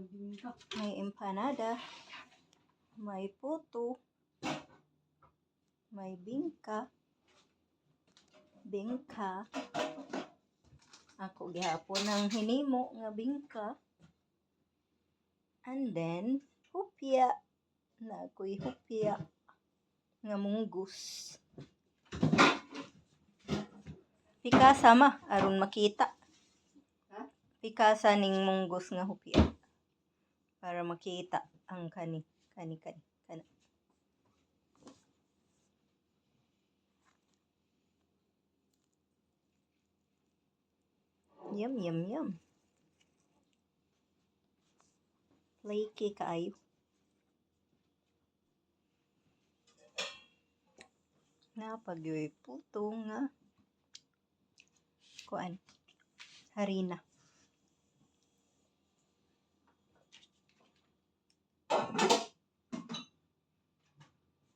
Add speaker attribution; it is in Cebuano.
Speaker 1: Bingka.
Speaker 2: May empanada, may puto, may bingka, bingka. Ako gihapon ang hinimo nga bingka. And then, hupya. Na ako'y hupya nga munggus. Pikasa ma, aron makita.
Speaker 1: Ha?
Speaker 2: Pikasa ning munggus nga hupya. Para makita ang kani, kani, kani, kana. Yum, yum, yum. Flaky kaayo. Napagyoy puto nga kuan harina.